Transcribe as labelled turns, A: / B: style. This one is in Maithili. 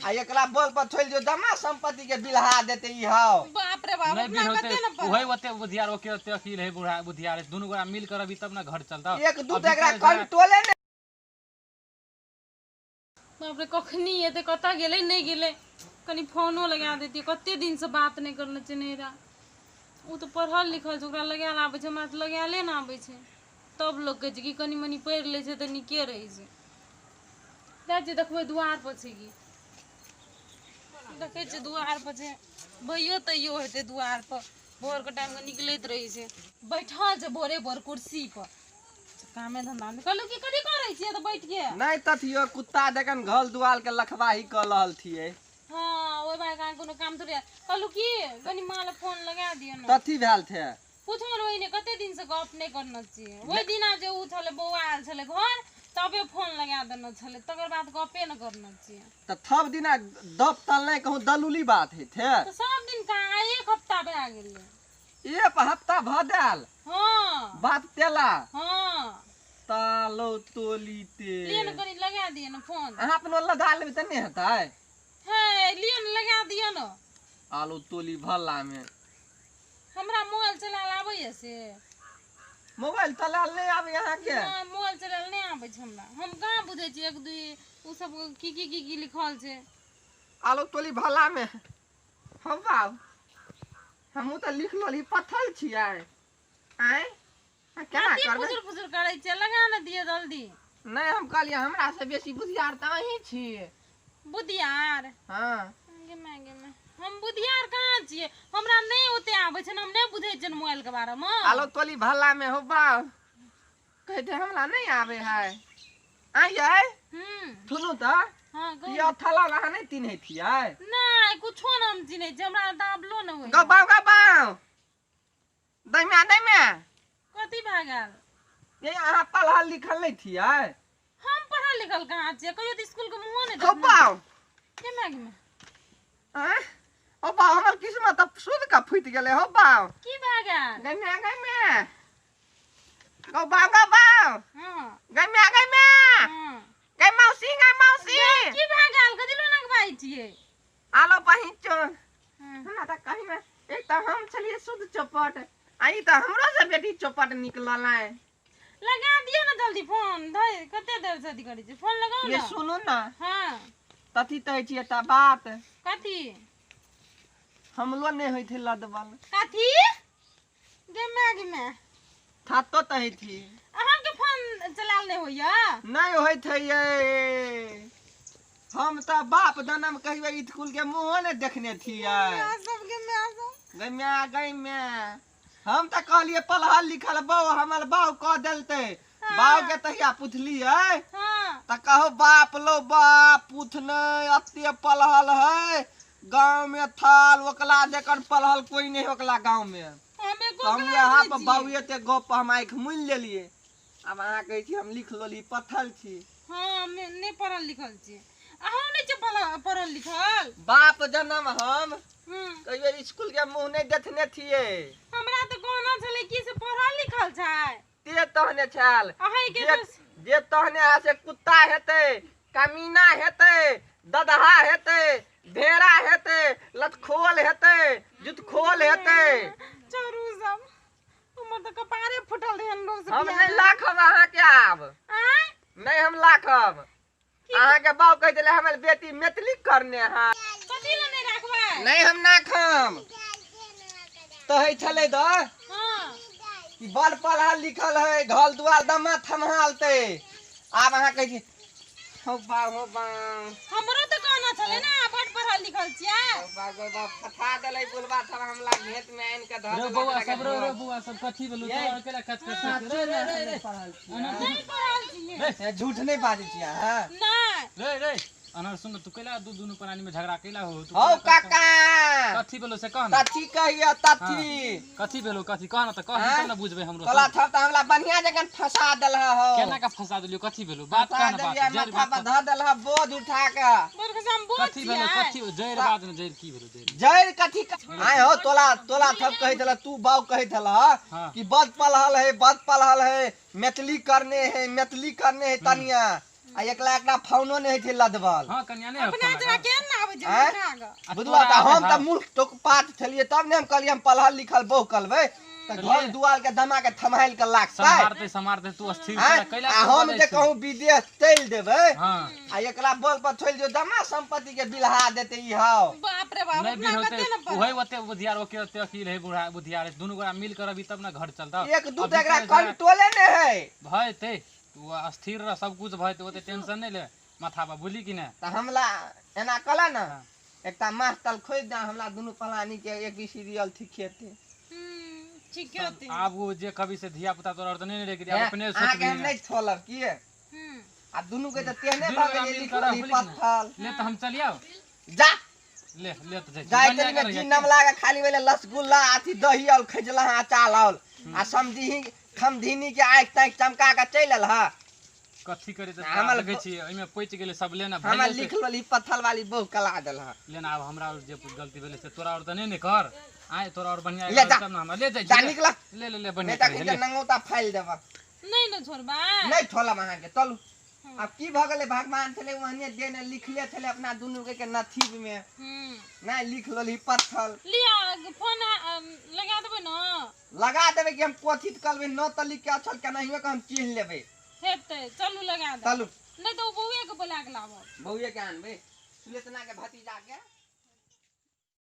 A: आ एकरा बल पर छोड़ि दियौ जमा संपत्ति के बिलहा देते ई हौ।
B: बाप रे बाप,
C: नहीं
B: अपना
C: बिरहोते
B: कते न
C: ओहे ओते बुधियार ओके ओते अखिल है बूढ़ा बुधियार है दुनू गोरा मिल कर अभी तब ना घर चलता।
A: एक दू
C: अभी
A: तऽ एकरा
C: के झगड़ा-
A: कंट्रोले नहि।
B: बाप रे, कखनी एतै, कतऽ गेलै नहि गेलै, कनि फोनो लगा दैतियै। कते दिनसँ बात नहि करने छै नैहरा। ओ तऽ पढ़ल लिखल छै, ओकरा लगायल आबै छै, हमरा तऽ लगायले नहि आबै छै। तब लोक कहै छै कि कनि मनि पढ़ि लै छै तऽ नीके रहै छै। जाइ छियै देखबै दुआर पर छै की। देखै छियै दुआर पर छै, भैयो तैयो हेतै दुआर पर। भोरके टाइममे निकलैत रहै छै, बैठल छै भोरे भोर कुर्सी पर। कामे धंधा नहि। कहलहुँ कि कथी करै छियै तऽ बैठ के?
A: नहि तथियो कुत्ता जखन घर दुआर के लखवाही कऽ रहल छियै।
B: हँ, ओहि भाई के कोनो काम थोड़े। कहलहुँ कि कनि माँ लए फोन लगा दियौ ने।
A: तथी भेल थे?
B: पूछो ने, ओहिने कते दिन से गप नहि करने छियै। ओहि दिना जे ओ छलै, बौआ आयल छलै घर, तबे फोन लगा देने छलै, तकर बाद गपे नहि करने छियै।
A: तऽ थब दिना दप तल नहि कहूँ दलुली बात है थे?
B: तऽ सब दिन कहाँ, आइ एक हफ्ता भए गेलै।
A: एक हफ्ता भऽ देल?
B: हँ।
A: बात तेला?
B: हँ।
A: तालो तोली ते
B: लिअ ने, कनि लगा दिअ ने फोन।
A: अहाँ अपनो लगा लेबै तऽ नहि हेतै?
B: हे, लिअ ने, लगा दिअ ने।
A: आलू तोली भल्ला में
B: हमरा मोबाइल चलायल आबैए से?
A: मोबाइल चलायल नहि आबै अहाँके?
B: नहि, मोबाइल चलायल नहि आबै छै हमरा। हम कहाँ बुझै छियै एक दुई ओ सब की की की की लिखल छै।
A: आलू तोली भल्ला में हौ बाब, हमहूँ तऽ लिख लेली, पत्थर छियै आँय, केना
B: कथी
A: करबै?
B: फुसुर फुसुर करै छियै? लगा ने दिअ जल्दी।
A: नहि, हम कहलियै हमरा से बेसी बुधियार तऽ अहीं छी।
B: बुधियार?
A: हँ।
B: गे माय गे माय, हम बुधियार कहाँ छियै? हमरा नहि ओते आबै छै ने, हम नहि बुझै छियै मोबाइल के बारेमे।
A: आलो तोली भल्ला में हो बाब, कहै छै हमरा नहि आबै है। आँय यै। सुनू तऽ।
B: हँ, कहू।
A: ई अथला अहाँ नहि चिन्है छियै?
B: नहि, कुछो ने हम चिन्है छियै, हमरा दाबलो नहि होइए।
A: गबाउ गबाउ, दैम्या दैम्या।
B: कथी भए गेल?
A: ये अहाँ पढ़ल लिखल नहि छियै?
B: हम पढ़ल लिखल कहाँ छियै? कहियो तऽ स्कूल के मुँहो नहि
A: हो
B: देखने।
A: बाउ।
B: के माय गे माय।
A: आँय हो बाउ, हमर किस्मत तऽ शुद्ध के फूटि गेलै हो बाउ।
B: की भए गेल?
A: गैम्या गैम्या, गबाउ गबाउ।
B: हँ।
A: गैम्या गैम्या।
B: हँ।
A: गै मौसी, गै मौसी।
B: की भए गेल? कथी लोना के बाजै छियै?
A: आलो पहिचो।
B: हँ।
A: हमरा तऽ कही मे एक तऽ हम छलियै शुद्ध चौपट, आ ई तऽ हमरो से बेटी चौपट निकलल है।
B: लगा दियौ ने जल्दी फोन, धै कते देर से अथी करै छियै, फोन लगाउ
A: ये
B: ने।
A: सुनू ने।
B: हँ।
A: तथी कहै छियै एकटा बात।
B: कथी?
A: हमलो नहि होइत है लदबल।
B: कथी? गे माय गे माय।
A: थातो तही थी।
B: अहाँके फोन चलायल नहि होइया?
A: नहि होइत है ये, हम तऽ बाप जनम कहियो स्कूल के मुँहो नहि देखने छियै।
B: माय सब गे माय सब।
A: गै माय गै माय, हम तऽ कहलियै पढ़ल लिखल बौ हमर बाउ कऽ देलतै। बाउ के तहिया पुछलियै
B: हँ।
A: तऽ कहो बाप लो बाप पूछ नहि, एते पढ़ल है गाँव में, थाल ओकला जकर पढ़ल कोई नहीं ओकला गाँव में।
B: हम एको
A: तऽ हम
B: क्लास
A: यहाँ
B: नहि
A: पर
B: छियै।
A: बाउए ते गप हम आँखि मुनि लेलियै। आब अहाँ कहै छी हम लिख लेली पत्थर छी।
B: हँ, हम नहि पढ़ल लिखल छी। अहूँ नहि छियै पढ़ल लिखल?
A: बाप जनम हम कहियो स्कूल के मुँह नहि देखने छियै।
B: हमरा तऽ कहना छलै कि से पढ़ल लिखल छै।
A: ते तहने छल।
B: अहाँके
A: जे
B: दोस्त-
A: जे तहने अहाँ से कुत्ता हेतै, कमीना हेतै, ददहा हेतै, भेड़ा हेतै, लतखोल हेतै, जुतखोल हेतै।
B: चोरू सब, हमर तऽ कपारे फुटल रहै लोग से।
A: हम
B: बियाह
A: नहि
B: में।
A: लाखब अहाँके आब।
B: आँय?
A: नहि हम लाखब अहाँके। बाप कहै छलै हमर बेटी मैथिली करने है।
B: कथी लए नहि राखबै?
A: नहि हम नाखम कहै छलै दऽ
B: हँ।
A: कि बड़ पढ़ल लिखल है, घर दुआर दमा थम्हालतै। आब अहाँ कहै छी हो बा हो बा।
B: हमरो तऽ कहना छलै ने बड़ पढ़ल लिखल छियै।
A: हो बा गो बा, फटा देलै बुलबा सब हमला घेत में आनि के धऽ
C: रे
A: देलक।
C: बौआ
A: लगे
C: सब रे रे
A: ढोल।
C: बौआ सब, कथी भेलौ?
A: ये।
C: तोरा अकेला कच कच कच रे रे रे रे।
A: पढ़ल छियै।
B: नहि पढ़ल छियै।
A: ए, झूठ नहि बाजै छियै अहाँ?
B: नहि।
C: रे रे अनर, सुन, तू कैला दू दुनू प्राणी में झगड़ा कैला हो तू?
A: हौ
C: कैला कच-
A: काका।
C: कथी भेलौ से कह ने।
A: तथी कहियो तथी।
C: कथी भेलौ, कथी कह ने तऽ कह
A: आँय?
C: तब ने बुझबै हमरो
A: तोला
C: सब।
A: थप तऽ हमरा बढ़िया जगह फंसा देलह हौ।
C: केना के फंसा देलियौ? कथी भेलौ बात?
A: फंसा
C: कह ने बात
A: देलियै,
C: जड़ि
A: माथा
C: बात
A: पर धऽ देलह बोझ उठा के।
B: बड़ हम बोझ
C: कथी भेलौ?
B: छियै?
C: कथी जड़ि बात ने, जड़ि की भेलौ जड़ि?
A: जड़ि कथी आय हो? तोला तोला थप कहै छल, तू बाउ कहै छल
C: हाँ।
A: कि बद पलहल है, बद पलहल है, मैथिली करने है, मैथिली करने है तनिया। आ एकला एकला फोनो नहि होइ छै लदबल।
C: हां कन्या नहि
B: अपना तोरा केहन ना आबै छै
A: आँय?
B: मूर्खा ग।
A: बुझलह तऽ हम तऽ मूर्ख टोकपात छलियै तब ने हम कहलियै हम पढ़ल लिखल बहु करबै तऽ घर दुआर के दमा के थम्हाइल के लागतै।
C: सम्हारते सम्हारते तू अस्थिर
A: आँय?
C: कैला
A: आ हम जे कहूँ विदेश चलि देबै
C: हां
A: आ एकरा बल पर छोड़ि दियौ दमा संपत्ति के बिलहा देतै ई हाउ।
B: बाप रे बाप,
C: नहीं
B: अपना
C: बिल
B: कते
C: होते
B: ने पढ़ल।
C: वही ओते बुधियार ओके ओते अकील है बूढ़ा बुधियार दुनू गोरा मिल कर अभी तब ना घर चलता।
A: एक दू तऽ एकरा कंट्रोले नहि है।
C: भयते तू अस्थिर रह सब कुछ भयते ओते टेंशन नहीं ले माथा पर बुझली कि नहीं।
A: तऽ हमला एना कहला ने एकटा मास्टर खोजि दे हमरा दुनू पलानी के एक बी सीरियल ठीक हेतै।
B: ठीक होते।
C: आब वो जे कभी से धिया पुता तोरा और तो नहीं रह गेली, आब अपने
A: अहाँके हम
C: सोच
A: नहीं छोड़ब किए आ दुनू के तऽ तेहने
C: दुनू
A: भऽ
C: गोरा
A: गेलै
C: मिल
A: लिखल
C: कर
A: ई
C: बुझली कि नहीं?
A: पत्थर।
C: ले तो हम चलियाओ
A: जा
C: ले ले तो जाय
A: जाय तनी में जी नमला के खाली वेले रसगुल्ला अथी दही आल खजला अचार आल आ समझी खमधिनी के आँखि ताँखि चमका के चलि आयल हँ।
C: कथी करे तऽ
A: हमर
C: देखै छियै ओहिमे पचि गेलै सब लेना
A: हमरा लिखल ई पत्थर वाली बहु कला देल हँ।
C: लेना आब हमरा और जे गलती भेलै से तोरा और तऽ नहीं ने कर आय तोरा और बढ़िया
A: ले जा।
C: तब ना हमरा ले जाइ
A: जा
C: छी, ले।
A: निकला।
C: ले ले ले
A: नहीं
C: बढ़िया
A: तऽ
C: करे,
A: एखन
C: ले।
A: तऽ नंगौता फाइल देबऽ।
B: नहीं ने छोड़बा।
A: नहीं छोड़ब अहाँके चलू। आब की भऽ गेलै भगवान छलै ओहने देने लिखले छलै अपना दुनू के नसीब में नहीं लिख लेलही पत्थर।
B: लिया फोन लगा देबै न।
A: लगा देबै कि हम कोथित करबै न तऽ लिख के अक्षर केनाहियो के हम चिन्ह लेबै।
B: हेतै चलू लगा दे।
A: चलू।
B: नहीं तऽ ओ बौए के बोला के लाबब।
A: बौए के आनबै सुलेतना के भतीजा के।